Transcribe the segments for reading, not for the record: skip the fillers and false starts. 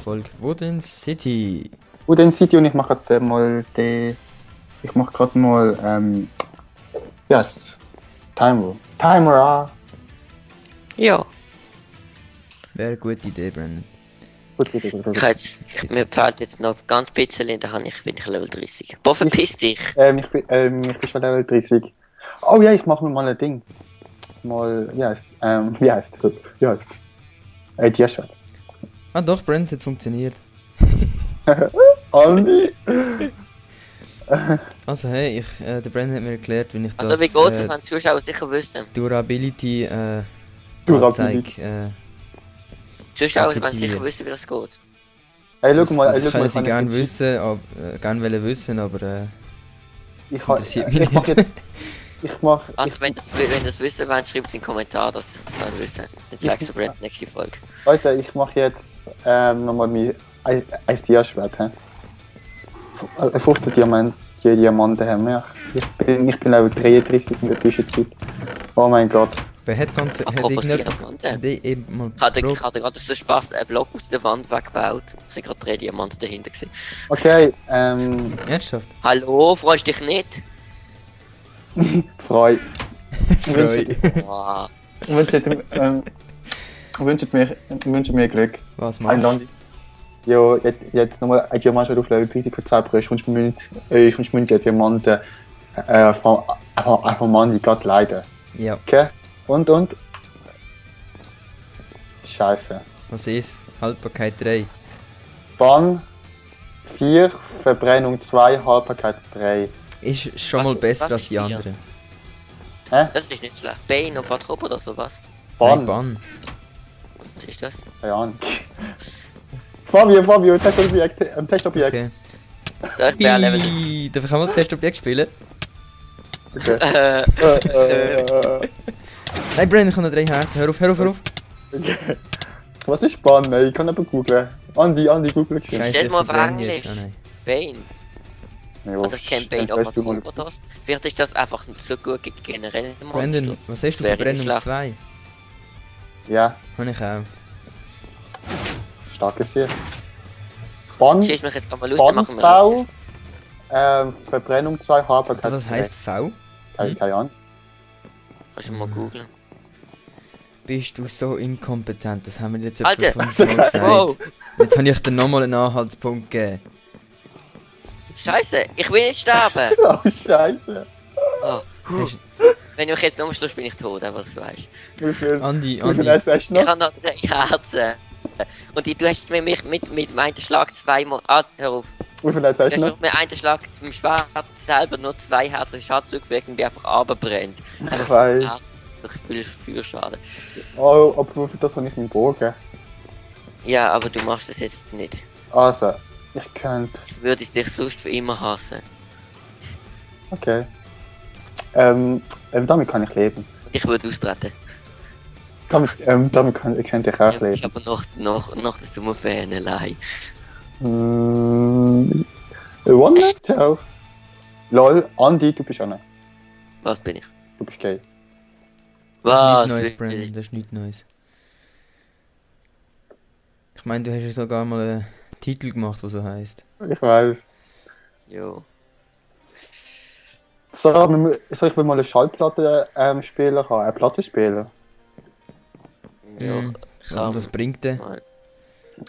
Folge Wooden City. Wooden City und ich mache gerade mal ja, Timer. Ja. Wäre eine gute Idee, Brandon. Mir fehlt jetzt noch ganz bisschen, dann bin ich Level 30. Boah, verpiss dich! Ich bin schon Level 30. Oh ja, ich mache mir mal ein Ding. Wie heißt Tierschwert. Ah doch, Brandon, es hat funktioniert. Andi! Also hey, der Brandon hat mir erklärt, wie ich das... Also wie geht es, wenn die Zuschauer sicher wissen? Durability, Durability. Zuschauer, wenn sie aktivieren. sicher wissen, wie das geht. Hey, Das, schau mal, das schau können mal, sie gerne wissen, gerne wissen, aber das Ich interessiert mich mach nicht. jetzt. Ich mach. Also wenn das wissen wollen, schreibt es in den Kommentar, dass sie das wissen. Dann sagst du Brand nächste Folge. Leute, ich mache jetzt nochmal ein Tierschwert. 15 Diamanten haben wir. Ich bin Level 33 in der Zwischenzeit. Oh mein Gott. Wer hat das Ganze... Hat Apropos irgendjemand... Diamanten. Hat eben mal Ich hatte gefragt? gerade so Spaß einen Block aus der Wand weggebaut. Es sind gerade 3 Diamanten dahinter gewesen. Okay, Ernsthaft? Hallo, freust dich nicht? Freu. Freude. Wow. Wünscht mir Glück. Was Ein machst du? Land. Jo, jetzt nochmal ein Diamant schon auf Level 30 verzaubern. Ich wünsche mir Diamanten von Mann, die Gott leiden. Ja, Okay? Und? Scheiße. was ist? Haltbarkeit 3. Bann 4, Verbrennung 2, Haltbarkeit 3. Ist schon mal besser was als ist die hier? anderen. Das ist nicht schlecht. Bane und Vertrop oder sowas. Nein, Bann. Bann. Was ist das? Keine Ahnung. Fabio, Testobjekt. Okay. Da ist Bär Level. Darf ich auch mal Testobjekt spielen? Okay. Nein, Brandon, ich habe noch 3 Herzen. Hör auf. Okay. Was ist Bann? Ich kann aber googlen. Andi, google geschwind. Scheiße, Stell ich mal auf verbrenne Englisch. jetzt. Oh nein. Bane. Jo, Also ich kenne Bane weißt auf du mal. Vertrop oder was. Vielleicht ist das einfach nicht so gut gegen generell Brandon, was hast du? Wäre Verbrennung nicht 2? Ja, Habe ich auch. starkes hier. Bann, Schieß mich jetzt gerade mal aus, dann Bann machen wir V, Verbrennung 2, Haltbarkeit Was 3. heisst V? Keine Ahnung. Kannst du mal googeln. Bist du so inkompetent? Das haben wir jetzt Alter! etwa 5 Mal gesagt. Wow! Jetzt habe ich dir nochmal einen Anhaltspunkt gegeben. Scheiße, ich will nicht sterben! Oh, Scheiße. Oh. Hast- Wenn du mich jetzt noch schluss bin ich tot, aber das weißt Wie viel Andi, Herzen hast du ich. Ich noch? habe noch 3 Herzen. Und du hast mir mich mit meinem Schlag 2 Mal. Ah, hör auf. Wie viel Herzen Du hast hast du noch noch? mit einem Schlag zum Schwert selber nur 2 Herzen Schaden zugefügt und die einfach runterbrennt. Ich weiß. Das ist viel Schaden. Oh, aber für das habe ich einen Bogen. Ja, aber du machst das jetzt nicht. Also, ich könnte. Ich würde dich sonst für immer hassen. Okay. Damit kann ich leben. Und ich würde austreten. Damit könnte ich auch Ich leben. aber noch der Sommerferien allein. One Night Show. Lol, Andi, du bist auch nicht. Was bin ich? Du bist gay. Das Was? ist nichts Neues, will Brandon. ich? Das ist nichts Neues. Ich meine, du hast ja sogar mal einen Titel gemacht, der so heisst. Ich weiß. Jo. Soll ich mal eine Schallplatte spielen kann? Eine Platte spielen? Ja, Mhm. ich kann Und das bringt dir mal.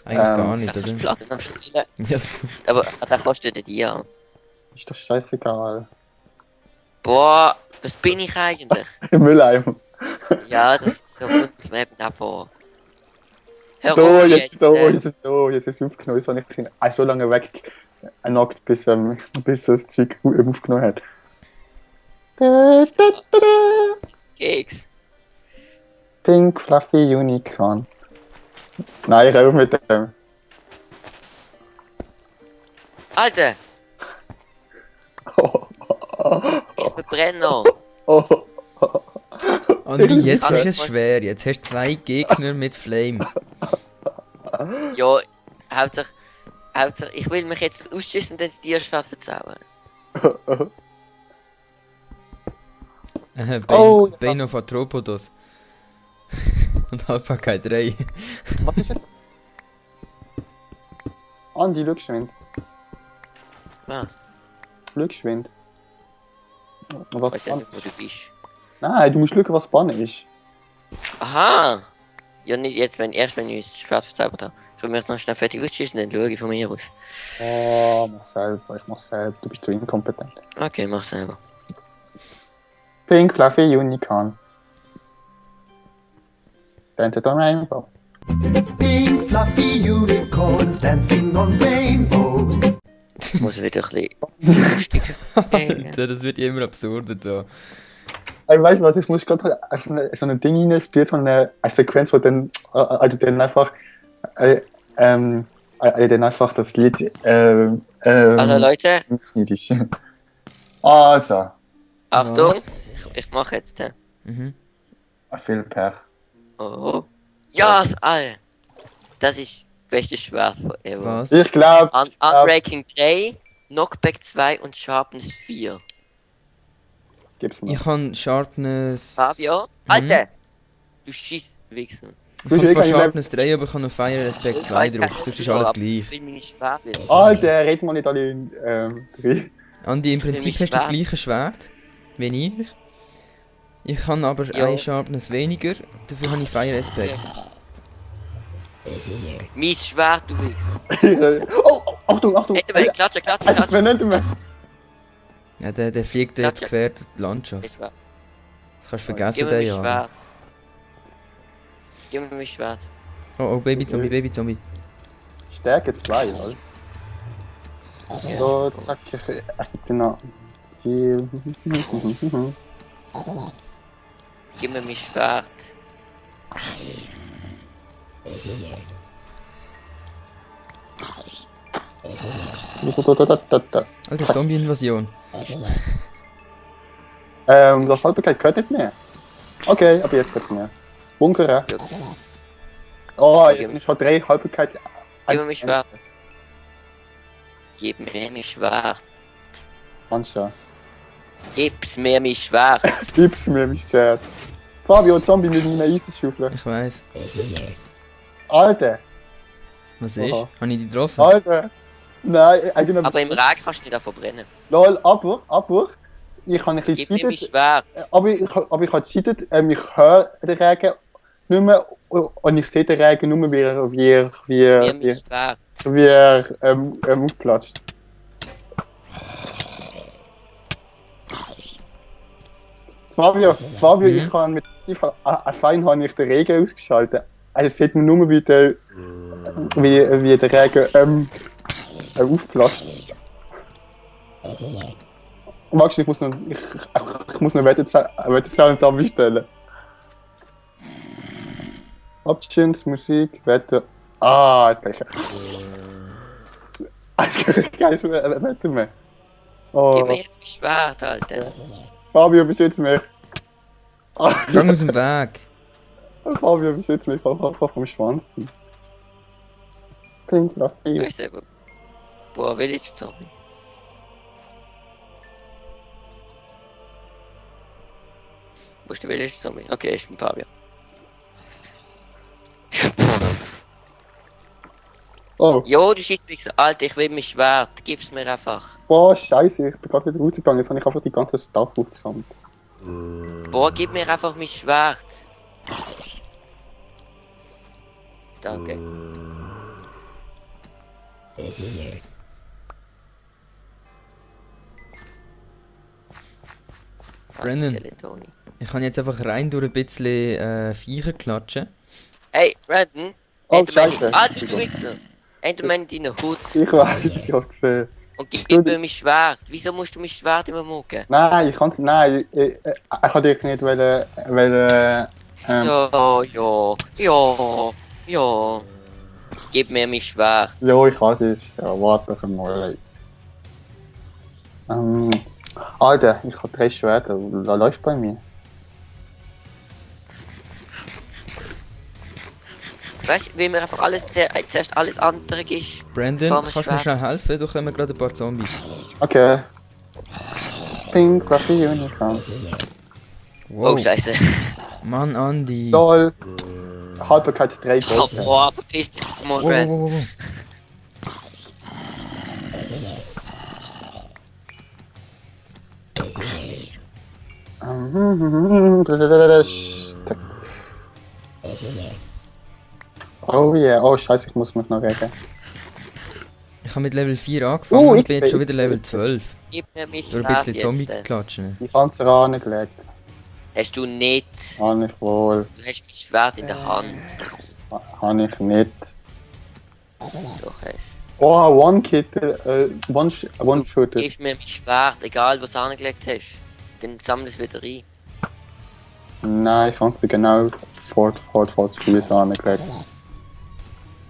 eigentlich gar nicht, Ich kann oder? Platten am Spielen. Ja, so. Aber der kostet die ja. Ist doch scheißegal. Boah, was bin ich eigentlich? Im Mülleimer. Ja, das ist so gut zum Leben davor. Hör Da, auf jetzt ist es äh. aufgenommen. Jetzt habe ich ihn so lange weggenockt, bis das Zeug aufgenommen hat. Keks. Pink Fluffy Unicorn. Nein, ich rede mit dem. Alter, ich verbrenne noch. Andi, jetzt Alles ist es voll. schwer. Jetzt hast du 2 Gegner mit Flame. Ja, Hauptsache, ich will mich jetzt ausschießen und dann das Tierschwert verzaubern. Oh, ja. Bane of Arthropodos. Und Haltbarkeit 3. Was ist jetzt? Andi, schau geschwind. Was? Schau geschwind. Was Weiß ja Bann? nicht, wo du bist. Nein, du musst schauen, was Bann ist. Aha! Ja, nicht jetzt, wenn ich das Schwert verzaubert habe. Ich will mich noch schnell fertig ausschießen, dann schaue ich von mir aus. Oh, mach selber, ich mach selber. Du bist zu inkompetent. Okay, mach selber. Pink, Fluffy, Unicorn. Dancing on Rainbow. Pink fluffy unicorns dancing on rainbows. Ich muss wieder ein bisschen lustiger. Alter, das wird immer absurder da. Ey, weißt du was, ich muss gerade so ein Ding rein, jetzt mal eine Sequenz, wo dann, dann einfach, dann einfach das Lied, Also Leute, ist. Also, Achtung! Was? Ich mache jetzt den. Mhm. viel Pech. Oh. Ja, all. Das ist das beste Schwert forever. Was? Ich glaube, Unbreaking 3, Knockback 2 und Sharpness 4. gib's mir. Ich habe Sharpness. Fabio? Alter! Du schießt Wichsen. Ich habe Du zwar hast eh Sharpness 3, aber ich habe noch Fire Respect 2 drauf. Sonst ist alles Ich gleich. will meine Schwert wissen. Alter, red mal nicht alle in, drin. Andi, im Prinzip mich hast du das Schwert. gleiche Schwert wie ich. Ich habe aber Ja. ein Sharpness weniger, dafür habe ich Fire Respect. Mein Schwert, du Wichsen. Oh, Achtung, Achtung! Hätte man klatschen, klatschen, Einfach klatschen. nicht mehr. Ja, der fliegt da jetzt quer durch die Landschaft. Jetzt war- Das kannst du Gib vergessen, mir der mein ja. Schwert. Gib mir mein Schwert. Oh, oh, Babyzombie, Babyzombie. Stärke 2, halt. So, zack, genau. Gib mir mein Schwert. Alter, Zombie-Invasion. Das Halbigkeit gehört nicht mehr. Okay, aber jetzt gehört mehr. Bunkere. Ja. Oh, jetzt bin ich schon 3 Halbigkeit. Gib mir mein Schwert. Gib mir mein Schwert. Mancha. Gib's mir mein Schwert. Gib's mir, mein Schwert. Fabio, Zombie mit meiner Eisenschaufel. Ich weiß. Alter, Was ist? Aha. Habe ich die getroffen? Alter. Nein, eigentlich. Aber im Regen kannst du nicht davon brennen. Lol, aber. Ich habe ein bisschen Gib mir mein gecheatet. Schwert. Aber ich habe gecheatet. Ich höre den Regen nicht mehr. Und ich sehe den Regen nur, wie Gib mir mein wie Schwert. er aufplatscht. Fabio, ich kann mit fein habe ich den Regen ausgeschaltet. Also es sieht man nur, wie der Regen aufplatscht. Magst du, ich muss noch Wettersound da bestellen. Options, Musik, Wetter. Ah, jetzt gleich. Geiles Wetter mehr. Oh, Gib mir jetzt mein Schwert, Alter. Fabio, beschütz mich. Ah, Gang aus dem Weg. Fabio, beschütz mich vom Schwanz. Klingt nach Ich viel. weiß selber. Boah, Village Zombie. Wo ist der Village Zombie? Okay, ich bin Fabio. Oh, Jo, du schießt mich so. Alter, ich will mein Schwert. Gib's mir einfach. boah, scheiße, ich bin gerade wieder rausgegangen. Jetzt habe ich einfach die ganze Stuff aufgesammelt. Boah, gib mir einfach mein Schwert. Danke. Brandon. Skeletoni. Ich kann jetzt einfach rein durch ein bisschen Viecher klatschen. Hey, Brandon. Oh, Enderman Scheiße. in... Alter, du Wichser. Enderman in deinen Hut. Ich weiß, ich hab's gesehen. Und gib mir mein Schwert. Wieso musst du mein Schwert immer mucken? Nein, ich kann's. Nein, ich kann dich nicht wollen. Ja. Gib mir mein Schwert. Ja, ich weiß es. Ja, warte doch mal. Alter, ich habe 3 Schwerter. Da läuft bei mir. Weißt du, wie mir einfach alles zuerst alles andere ist. Brandon, Fahr mir kannst du mir Schwert. schnell helfen? Da kommen gerade ein paar Zombies. Okay. Pink, Fluffy, Unicorn. Oh, Wow. scheiße. Mann, Andi. LOL. Halbigkeit 3 Oh, Gold. boah, verpiss dich, come on, Wow, Brand. wow, wow, wow. Oh yeah, oh scheiße, ich muss mich noch regen. Ich habe mit Level 4 angefangen und bin XP, jetzt schon wieder XP. Level 12. Gib mir mit Durch ein Schwert bisschen jetzt. Zombie klatschen. Ich hab's dir angelegt. Hast du nicht. Habe ich wohl. Du hast mein Schwert in der Hand. Habe ich nicht. Doch hast. Oh, One-Kit, One-Shooter. Gib mir mein Schwert, egal was du angelegt hast. Dann sammle es wieder ein. Nein, ich hab's dir genau vor das Spiel angelegt.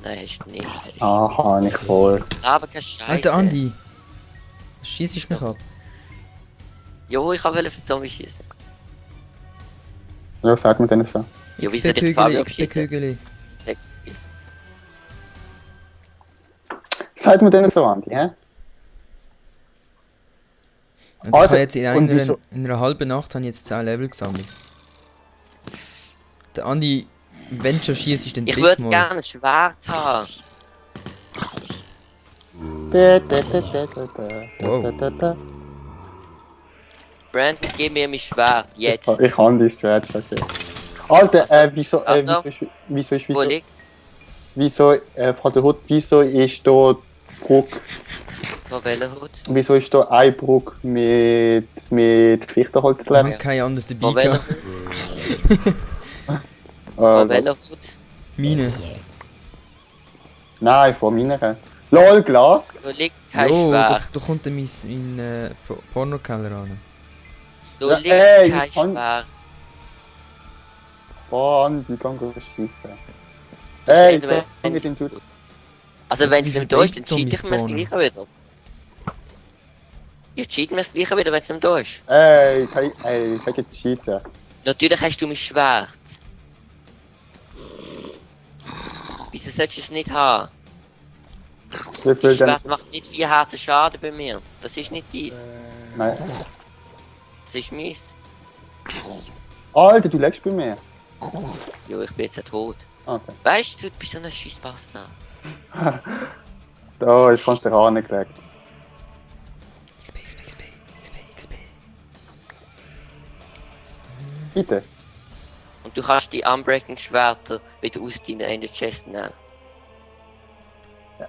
Nein, hast du nicht. Ah, habe ich wohl. Aber keine Scheiße. Alter Andi! Schießt mich ab. Jo, ich wollte auf den Zombie schießen. Ja, sag mir denn so. Jo, wie soll ich die Farbe abschießen? XP-Kügeli. Sag mir denn so, Andi, hä? Und ich Alter, habe jetzt in und einer, wieso- in einer halben Nacht habe ich jetzt 10 Level gesammelt. Der Andi, wenn du schon schießt, dann Ich triff würde mal. gerne ein Schwert haben. Brandon, gib mir mein Schwert. Jetzt. Ich kann die Schwert schon. Alter, wieso, Also, wieso, Wo liegt? von der Hut, wieso ist da Bruck, Von welcher Hut? wieso ist da ein Bruck mit Ich Fichtenholzleben? habe kein anderes dabei Von welcher gehabt. Hut? Von welcher Hut? Meine. Nein, von meiner. LOL, Glas? Wo liegt kein Jo, Schwert? da kommt dann mein Pornokeller an. Wo Ja, liegt ey, kein ich kann- Schwert? Oh, Andi, kann gut schießen. Das Ey, steht aber- komm mit dem Dude. Also wenn Wie es viele nicht da ist, dann Baby-Zombies cheat ich mir das spawnen? gleiche wieder. Ich cheat mir das gleiche wieder, wenn es nicht da ist. Ey, ich kann cheaten. Natürlich hast du mein Schwert. Wieso sollst du es nicht haben? Wie viel Das denn? Schwert macht nicht viel harten Schaden bei mir. Das ist nicht dies. Nein. Das ist meins. Alter, du legst bei mir. Jo, ich bin jetzt ja tot. Okay. Weißt du, du bist so ein Schissbastard. Da, ich kann's dir angelegt. XP, XP, XP, XP, XP. Bitte. Und du kannst die Unbreaking Schwerter wieder aus deiner in der Chest nehmen.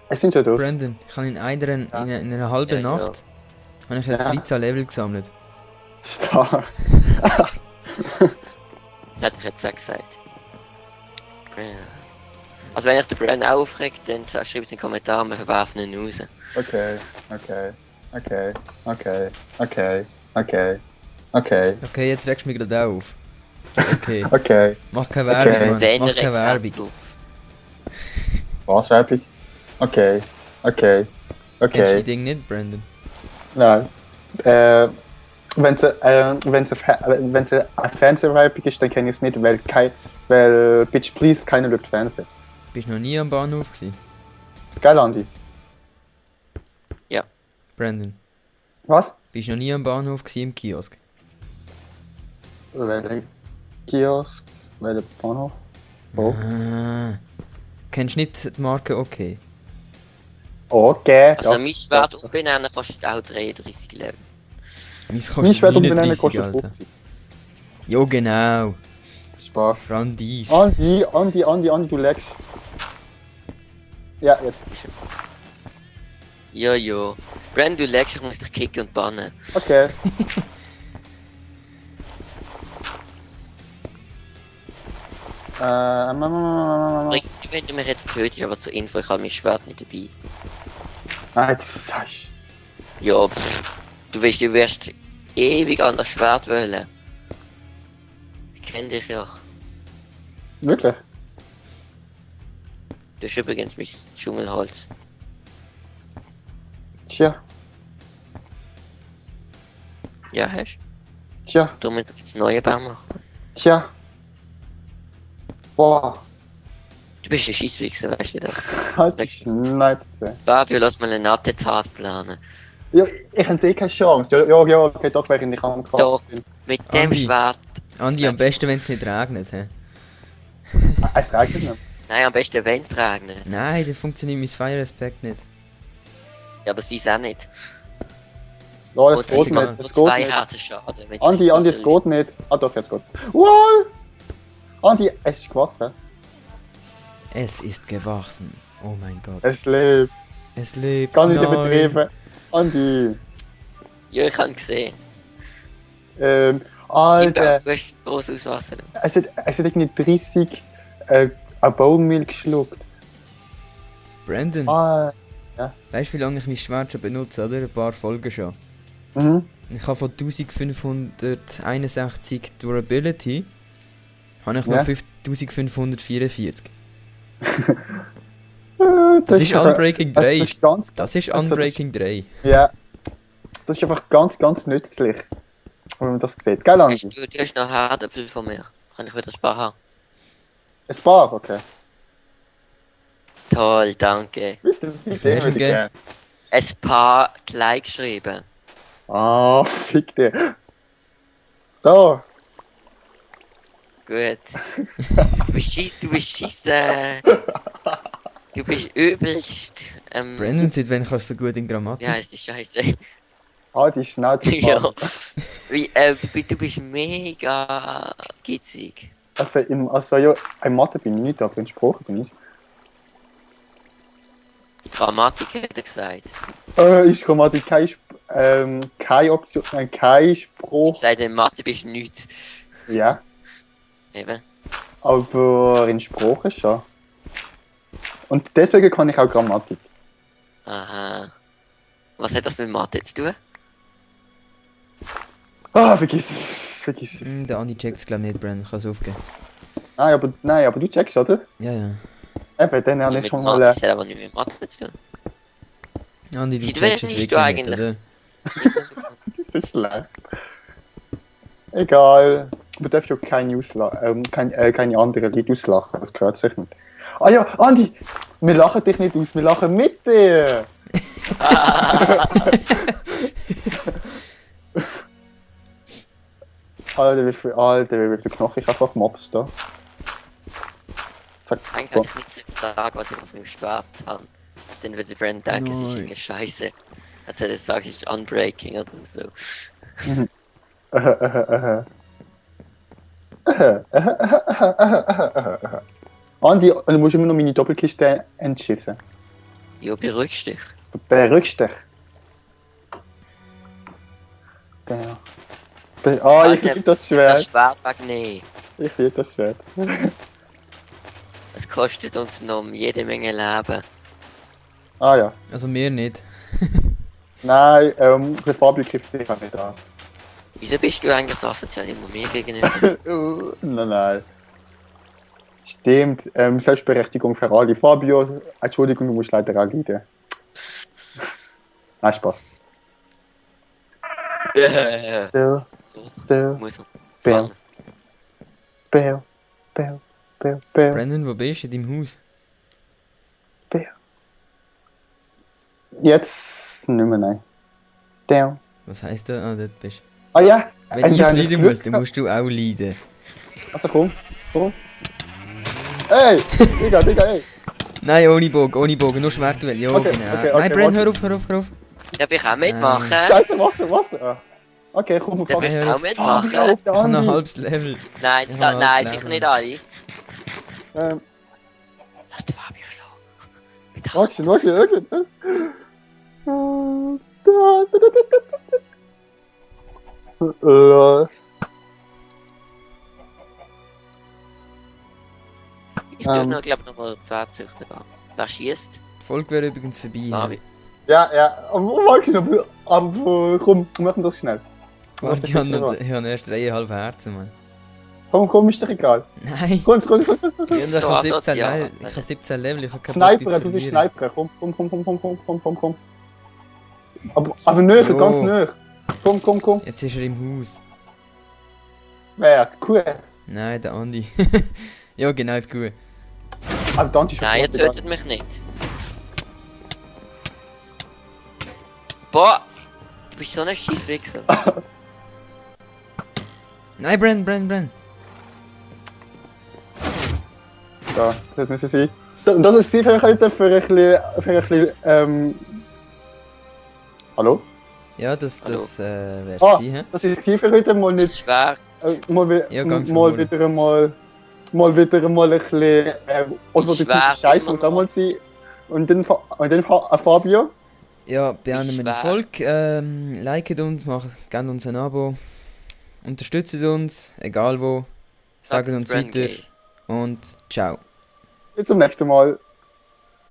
Es sind schon durch. Brandon, ich habe in einer halben Ja, ja. Nacht habe ich jetzt Ja. 13 Level gesammelt. Stark. Das hätte ich jetzt auch gesagt. Also wenn ich den Brand auch aufregt, dann schreibt es in den Kommentaren, wir verwerfen ihn raus. Okay, okay, okay, okay, okay, okay, okay, Okay, jetzt regst du mich gerade auf. Okay, okay. mach keine Werbung, Okay. Mann. Wenn Mach er keine regt Werbung. auf. Was, Werbung? Okay, okay, Kennst du die okay. Dinge nicht, Brandon? Nein. Wenn es eine Fernsehwerbung ist, dann kenne ich es nicht, weil Bitch Please keiner schaut Fernsehen. Bist du noch nie am Bahnhof gewesen? Geil, Andi? Brandon, Was? bist du noch nie am Bahnhof gewesen im Kiosk? Welcher Kiosk? Welcher Bahnhof? Oh. Ah. Kennst du nicht die Marke OK? Okay. Also mein Schwert umbenennen kostet auch 33 Leben. Meins Mein kostet Schwert umbenennen 39, kostet Alter. 50. Jo, genau. Spaß. Frandis. Andi, du legst. Ja, jetzt. Jojo. Brand, du legst, ich muss dich kicken und bannen. Okay. Bringt nicht, wenn du mich jetzt tötest, aber zur Info, ich habe mein Schwert nicht dabei. Nein, du sagst. Ja, du wirst ewig an das Schwert wollen. Ich kenn dich ja. Wirklich? Du hast übrigens mein Dschungelholz. Tja, Ja, hast tja, du? Darum jetzt das neue Baum machen. tja. Boah, Du bist ein Scheisswichser, weißt du das? halt die Schnauze. Fabio, lass mal eine Attentat planen. Ja, ich hätte eh keine Chance. Ja, okay, doch, während ich am Doch, Kraft bin. mit dem Andi. Schwert. Andi, am besten, wenn es nicht regnet. He? Es regnet nicht. Nein, am besten wenn es regnet. Nein, dann funktioniert mein Fire Respect nicht. Ja, aber sie ist auch nicht. Ja, es Und geht egal. nicht. nur Es geht 2 nicht. Herzen Schaden. wenn Andi, du Andi, es nicht geht nicht. Ah doch, jetzt geht. Wow! Andi, es ist gewachsen. Es ist gewachsen. Oh mein Gott. Es lebt. Es lebt. Kann nicht Nein. übertrieben. Andi. Ja, ich habe gesehen. Alter. Du hast groß aus Wasser. Es hat irgendwie 30 eine Baumilch geschluckt. Brandon, Ah. weißt du, wie lange ich mein Schwert schon benutze, oder? Ein paar Folgen schon. Mhm. Ich habe von 1561 Durability habe ich Ja. noch 5544. Das Das ist Unbreaking 3. Das ist ganz, Das ist also Unbreaking 3. ja. Das ist einfach ganz, ganz nützlich. Wenn man das sieht. Gell, Andi? Du hast noch Herdäpfel von mir. Kann ich wieder ein paar haben? Ein paar, okay. Toll, danke. Bitte, Wie viel hast du würde ich gegeben? gerne. Ein paar klein geschrieben. Ah, fick dich. Da. Gut. Du bist scheisse. Du bist übelst. Brandon, seit wann kannst du so gut in Grammatik? Ja, es ist scheiße. Ah, die Schnauze. Ja. Du bist mega gitzig. Also ja, in Mathe bin ich nicht, aber in Sprache bin ich. Grammatik hätte er gesagt. Ist Grammatik keine Option, kein Ich Spruch. sage, in Mathe bist du nichts. Ja, Eben. aber in Sprache schon. Und deswegen kann ich auch Grammatik. Aha. Was hat das mit Mathe zu tun? Ah, vergiss es. Vergiss es. Der Andi checkt es glaube ich nicht, Brandon, kann es aufgeben. Nein, aber du checkst, oder? Ja, ja. Eben, dann habe ich Mit schon Mathe, mal. das hat aber nicht mit Mathe zu tun. Andi, du Seit checkst wann es bist wirklich du nicht, eigentlich? oder? Das ist schlecht. Egal. Man darf ja keine anderen Leute auslachen, das gehört sich nicht. Ah ja, Andi! Wir lachen dich nicht aus, wir lachen mit dir! Alter, wie viel Knochen ich einfach Mobs da. Zack. Eigentlich So. kann ich nicht sagen, was ich auf meinem Schwert habe. Dann würde der Brand denken, es ist Nein. irgendwie scheiße. Als er das sagt, es ist Unbreaking oder so. Andi, du musst immer noch meine Doppelkiste entschießen. Jo, beruhigst dich. Beruhigst dich. Genau. Ich Alter, liebe das Das Schwert. Schwert wegnehmen. Ich liebe das Schwert. Es kostet uns noch jede Menge Leben. Ah ja. Also mir nicht. Nein, der Fabio trifft dich auch nicht an. Wieso bist du eigentlich so asozial immer mir gegenüber? Nein. Stimmt, Selbstberechtigung für alle. Fabio, Entschuldigung, du musst leider auch leiden. Nein, Spaß. Bill, Bill, Muss er. Bam. Bill, Bill, Bill, Bill, Brandon, wo bist du? In deinem Haus? Bill. Jetzt nicht mehr, nein. Down. Was heisst das? Ah, dort bist Ah ja, du. Wenn ich deine leiden muss, dann musst du auch leiden. Also komm. Ey, Digga, ey. Nein, ohne Bogen, nur Schwertduell. Ja, Okay, genau. okay, Nein, Brandon, warte. hör auf. Darf ich auch mitmachen? Scheiße, Wasser. Ah. Okay, komm, Darf ich Ja, auch auf mitmachen? Fabio auf der Ich habe noch ein Andi. halbes Level. Nein, Ja, nein, das sicher Leben. nicht alle. Ähm, Lass den Fabio schlagen. Mit der warte, das. Los. Ich tue noch, glaube ich, noch mal Pferdzüchter an. Wer schießt? Die Folge wäre übrigens vorbei. Fabio. Ja, aber komm, machen das schnell. Warte, ich habe erst 3,5 Herzen, Mann. Komm, ist doch egal. Nein. Komm. Ich habe So 17 asozial. Level. Ich habe 17 Level, ich habe keinen Bock, die Sniper, zu du bist verlieren. Sniper. Komm. Aber näher, Jo. ganz näher. Komm. Jetzt ist er im Haus. Wer? Die Kuh. Nein, der Andi. Ja, genau, die Kuh. Aber dann ist Nein, ihr tötet mich nicht. Boah! Du bist so ein Scheisswichser. Nein, Brandon. Ja, das müssen sie. Das ist sie für ein bisschen, Hallo? Ja, das Hallo. wär's Ah, gewesen, hä? das ist sie für heute mal Das ist nicht. schwer. Ja, ganz mal normal. wieder mal ein bisschen unproduktive schwer Scheiße immer muss auch noch. mal sein. Und dann, Fabio, Ja, beenden wir die schwer. Folge. Liket uns, macht gerne uns ein Abo. Unterstützt uns, egal wo. Sagt uns Friend weiter. gay. Und ciao. bis zum nächsten Mal.